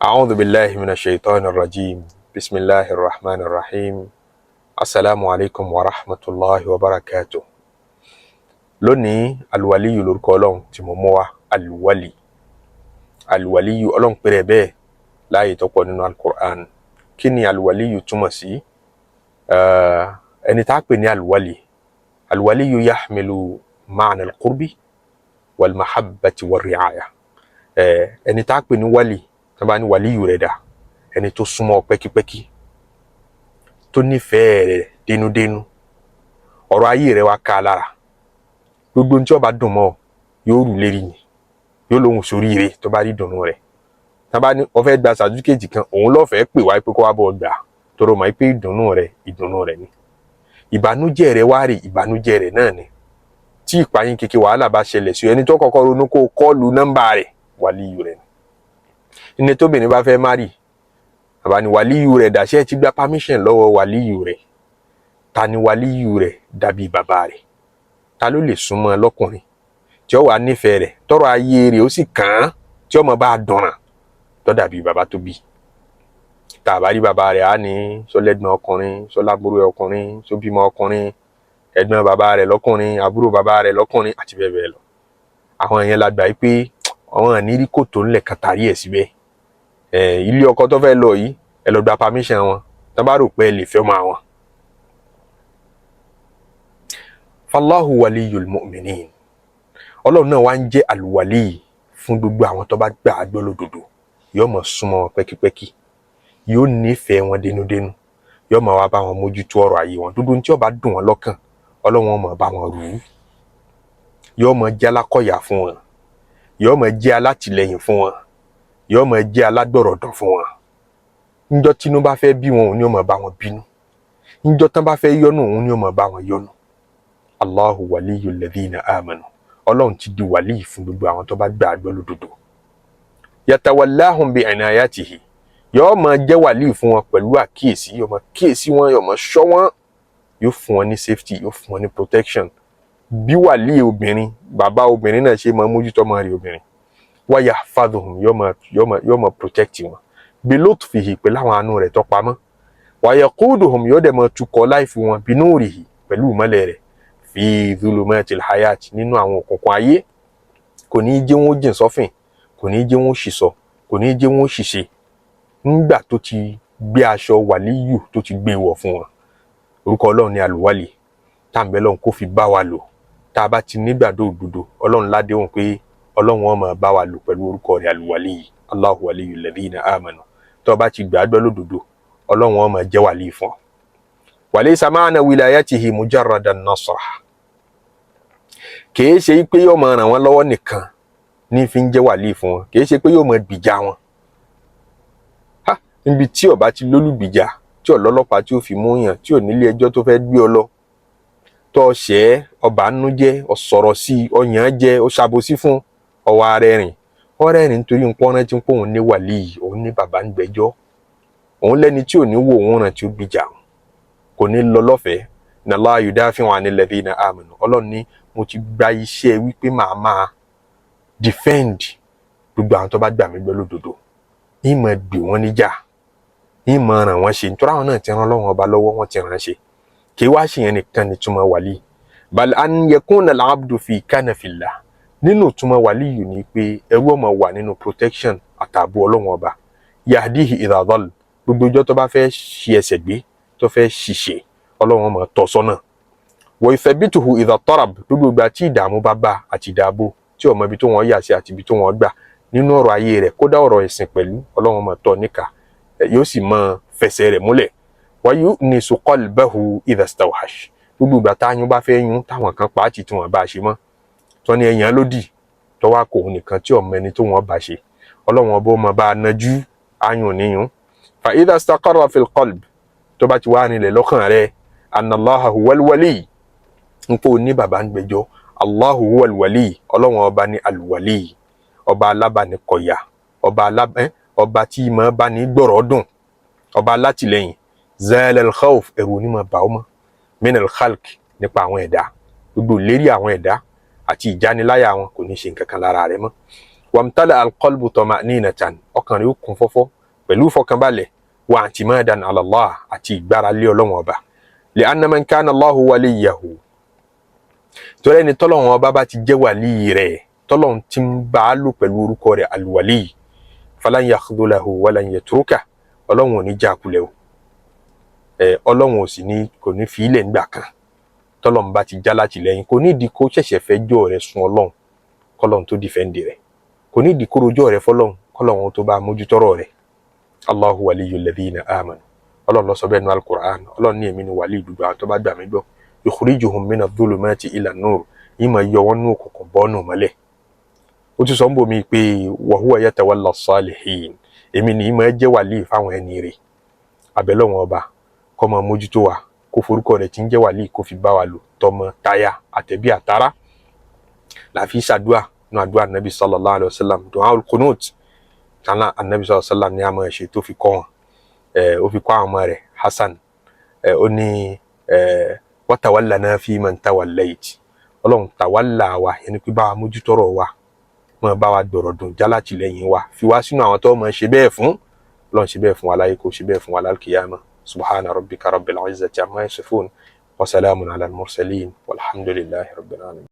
أعوذ بالله من الشيطان الرجيم، بسم الله الرحمن الرحيم. السلام عليكم ورحمة الله وبركاته. Lónìí, Alwaliyu lórúkọ Ọlọ́run tí mo mú wá. Alwali, Alwaliyu, Ọlọ́run péré bẹ́ẹ̀ láàyè tó pọ̀ nínú Alukur'an. Kí ni Alwaliyu túmọ̀ sí? Ẹni tá a pè ní Alwali, Alwaliyu yahmilu ma'na alqurbi walmahabbati warri'aya. Ẹni tá a pè ní wali, tá a bá ní waliyu rẹ̀ dà, ẹni tó súnmọ́ pẹ́kípẹ́kí, tó nífẹ̀ẹ́ rẹ̀ dénúdénú, ọ̀rọ̀ ayé rẹ̀ wá ká a lára, gbogbo ohun tí ó bá dùn mọ́ ọ yóò rù lérí ni, yóò lóhùn sóríire tó bá rí dùnú rẹ̀. Tá a bá ní ó fẹ́ gba sàdúkèjì kan, òun ló fẹ́ pè wá pé kó wá bọ̀ gbà, tọrọ mọ̀ pé ìdùnnú rẹ̀ ìdùnnú rẹ̀ ni, ìbànújẹ́ rẹ̀ wá rí ìbànújẹ́ rẹ̀ náà ni. Tí ìpayín kékeré wàhálà bá ṣẹlẹ̀ sí ẹni tó kọ́kọ́ ronú kó call nọ́mbà rẹ̀, wàlíyù rẹ̀ ni. Ní tóbìnrin bá fẹ́ marry, àbá ní wàlíyù rẹ̀ dàṣẹ́ ti gba permission lọ́wọ́ wàlíyù rẹ̀? Ta ni wàlíyù rẹ̀ dàbí bàbá rẹ̀? Ta ló lè súnmọ́ lọ́kùnrin tí ó wà nífẹ̀ẹ́ rẹ̀, tọrọ ayé rẹ̀ ó sì kàn án, tí ọmọ bá dùnràn tó dàbí bàbá tó bí? Tá a bá rí bàbá rẹ̀, á ní sọlẹ́gbọ̀n ọkùnrin, sọlábúrò ọkùnrin, sóbímọ ọkùnrin, ẹ̀gbọ́n bàbá rẹ̀ lọ́kùnrin, àbúrò bàbá rẹ̀ lọ́kùnrin, àti bẹ́ẹ̀ bẹ́ẹ̀ lọ. Àwọn yẹn la gbà pé àwọn àníírí kòtò ńlẹ̀ kàtàrí ẹ̀ síbẹ̀. Ẹ̀ ilé ọkọ tó fẹ́ lọ yìí, ẹ lọ gba permission wọn tó bá rò pé ẹ lè fẹ́ ọmọ àwọn. Fallahu waliyul mu'minin. Ọlọ́run náà wá ń jẹ́ àlùwàlí fún gbogbo àwọn tó bá gbà á gbọ́ lódodo. Yóò máa súnmọ́ wọn pẹ́kípẹ́kí, yóò nífẹ̀ẹ́ wọn dénúdénú, yóò máa wá bá wọn mójútó ọ̀rọ̀ ayé wọn. Dúdú tí ó bá dùn wọn lọ́kàn, Ọlọ́run ó máa bá wọn rù ú. Yóò máa jẹ́ alákọ̀yà fún wọn, yóò máa jẹ́ alátìlẹyìn fún wọn, yóò máa jẹ́ alágbọ̀rọ̀dọ̀ fún wọn. Níjọ́ tínú bá fẹ́ bí wọn, òun ni ó máa bá wọn bínú. Níjọ́ tán bá fẹ́ yọ́nú, òun ni ó máa bá wọn yọ́nú. Allahu waliyul ladhina amanu. Ọlọ́run ti di wàlíì fún gbogbo àwọn tó bá gbà á gbọ́ lódodo. Yatawallahum bi inayatihi. Yóò máa jẹ́ wàlíì fún wọn pẹ̀lú àkíyèsí, yóò máa kíyèsí wọn, yóò máa ṣọ́ wọn, yóò fún wọn ní safety, yóò fún wọn ní protection, bí wàlíì obìnrin, bàbá obìnrin náà ṣe máa mójútó ọmọ rẹ̀ obìnrin. Wa yahfadhuhum, yóò máa protect wọn, bi lutfihi, pẹ̀lú àwọn àánú rẹ̀ tó pamọ́. Wa yaquduhum, yóò dẹ̀ máa tukọ̀ life wọn, binurihi, pẹ̀lú ìmọ́lẹ̀ rẹ̀, fi dhulumatil hayat, nínú àwọn òkùnkùn ayé. Kò ní í jẹ́ wọn ó jìn sọ́fìn, kò ní í jẹ́ wọn ó ṣìsọ, kò ní í jẹ́ wọn ó ṣìṣe, nígbà tó ti gbé aṣọ wàlíyù, tó ti gbé wọ̀ fún wọn. Orúkọ Ọlọ́run ní Àlùwálì táǹbẹ̀ lọ́run kó fi bá wa lò. Tá a bá ti nígbàdo òdodo, Ọlọ́run ládéhùn pé Ọlọ́run ó máa bá wa lò pẹ̀lú orúkọ rẹ̀ Àlùwálì yìí. Allahu waliyul ladhina amanu. Tó o bá ti gbàgbọ́ lódodo, Ọlọ́run ó máa jẹ́ wàlíì fún ọ. Walaysa ma'na wilayatihi mujarradan nasra. Kìí ṣe pé yóò máa ràn wọ́n lọ́wọ́ nìkan ní fi ń jẹ́ wàlíì fún wọn, kìí ṣe pé yóò máa gbìjà wọn. Ha, níbi tí ó bá ti lólùgbìjà, tí ò lọ́lọ́pàá tí ó fi mú yàn, tí ò nílé ẹjọ́ tó fẹ́ gbé ọ lọ, tó ṣẹ́ ọba nú jẹ́, ọ sọ̀rọ̀ sí i, ọyàn jẹ́, ọ ṣàbòsí fún ọwọ́ ara rìn, ọ̀rẹ́ rìn, nítorí nǹkan rántí pé òun ní wàlíì, òun ní bàbá ń gbẹ́jọ́, òun lẹ́ni tí ò ní wo òun ràn, tí ó gbìjà òun, kò ní lọ lọ́fẹ̀ẹ́. Inna Allaha yudafi'u 'anil ladhina amanu. Ọlọ́run ní mo ti gba iṣẹ́ wípé màá máa defend gbogbo àwọn tó bá gbà mí gbọ́ lódodo, yín máa gbè wọ́n níjà, yín máa ràn wọ́n ṣe, nítorí àwọn náà ti ràn Ọlọ́run Ọba lọ́wọ́, wọ́n ti ràn ṣe. Kì í wá ṣe yẹn nìkan ní túmọ̀ wàlí. Bal an yakuna al-abdu fi kanafillah. Nínú túmọ̀ wàlí yìí ni pé ẹrú ọmọ wà nínú protection àtààbò Ọlọ́run Ọba. Yahdihi idha dall. Gbogbo ọjọ́ tó bá fẹ́ ṣi ẹsẹ̀ gbé, tó fẹ́ ṣiṣẹ́, Ọlọ́run máa tọ́ sọ́nà. Wa yuthabbituhu idha tarab. Gbogbo ìgbà tí ìdààmú bá bá àti ìdààbò, tí ó mọ ibi tó wọ́n yà sí àti ibi tó wọ́n gbà nínú ọ̀rọ̀ ayé rẹ̀, kódà ọ̀rọ̀ ẹ̀sìn pẹ̀lú, Ọlọ́run máa tọ́ níkà, yóò sì máa fẹsẹ̀ rẹ̀ múlẹ̀. Wa yu'nisu qalbahu idha stawhash. Gbogbo ìgbà táyún bá fẹ́ yún, táwọn kan pa á tì tí wọ́n bá a ṣe mọ́, tí wọ́n ní ẹ̀yàn lódì, tọ́wọ́ kò nìkan tí ọmọ ẹni tó wọ́n bá ṣe, Ọlọ́run Ọba ó máa bá a nájú ayùn níyún. Fa idha istaqarra fil qalb, tó bá ti wá nílẹ̀ lọ́kàn rẹ̀, anna Allaha huwal wali, n kò ní bàbá ń gbẹ́jọ́, Allahu huwal wali, Ọlọ́run Ọba ní alwali, ọba alábàánikọ̀yà, ọba alábẹ́, ọba tí ìmọ̀ bá ní gbọ̀rọ̀ dùn, ọba alátìlẹ́yìn. Zala al khawf, ẹ̀rù onímọ̀ bá ọmọ, min al khalq, nípa àwọn ẹ̀dá, gbogbo lérí àwọn ẹ̀dá àti ìjániláyà wọn kò ní ṣe nǹkan kan lára rẹ̀ mọ́. Wamtala alqalbu tama'ninatan, ọkàn rẹ̀ ó kún fọ́fọ́ pẹ̀lú ìfọkànbalẹ̀, wa i'timadan ala Allah, àti ìgbáralé Ọlọ́run Ọba. Li'anna man kana Allahu waliyahu, torí ẹni tọ́lọ́run Ọba bá ti jẹ́ wàlí rẹ̀, tọ́lọ́run ti ń bá a lò pẹ̀lú orúkọ rẹ̀ alwali, falan yakhdulahu walan yatruka, Ọlọ́run ò ní já kulẹ̀ o. Ẹ Ọlọ́run ò sì ní kò ní fi ilẹ̀ ńgbà kan. Tọ́lọ́run bá ti já látìlẹ́yìn, kò nídìí kó ṣẹ̀ṣẹ̀ fẹ́ jọ́ rẹ̀ sun Ọlọ́run kọ́lọ́run tó defend rẹ̀, kò nídìí kó rojọ́ rẹ̀ fọlọ́run kọ́lọ́run tó bá mójútọ́rọ̀ rẹ̀. Allahu waliyul ladhina amanu, Ọlọ́run ló sọ bẹ́ẹ̀ nu al-Qur'an. Ọlọ́run ní èmi ni wàlí gbogbo àwọn tó bá gbà mí gbọ́. Yukhrijuhum mina dhulumati ila nur, yìí máa yọ wọ́n nú òkùnkùn bọ́ọ̀nù mọ́lẹ̀. Ó ti sọ ń bò mí pé wa huwa yatawalla salihin, èmi ní máa jẹ́ wàlí fáwọn ẹni rẹ̀. Abẹ́lọ́wọ̀n Ọba kó máa mójútó wa, kó forúkọ rẹ̀ tí ń jẹ́ wàlí kó fi bá wa lò, tọmọ táyà àtẹ̀bí àtàrà. Làfi ṣàdúà nù àdúà Nabi sallallahu alayhi wa sallam, du'a al-qunut tánà Anabi sallallahu alayhi wa sallam ní a máa ṣe tó fi kọ́ wọn. Ẹ ó fi kọ́ àwọn ọmọ rẹ̀ Hasan. Ẹ ó ní ẹ wa tawallana fi man tawallayt, Ọlọ́run tawalla wa, yẹn ni pé bá wa mójútọ́rọ̀ wa, máa bá wa gbọ̀rọ̀ dùn, jálátìlẹ́yìn wa, fi wá sínú àwọn tó máa ṣe bẹ́ẹ̀ fún. Ọlọ́run, ṣe bẹ́ẹ̀ fún wa láyé, kó ṣe bẹ́ẹ̀ fún wa lálùkìyàmá. Subhana rabbika rabbil izzati amma yasifun wa salamun ala al-mursalin walhamdulillahi rabbil alamin.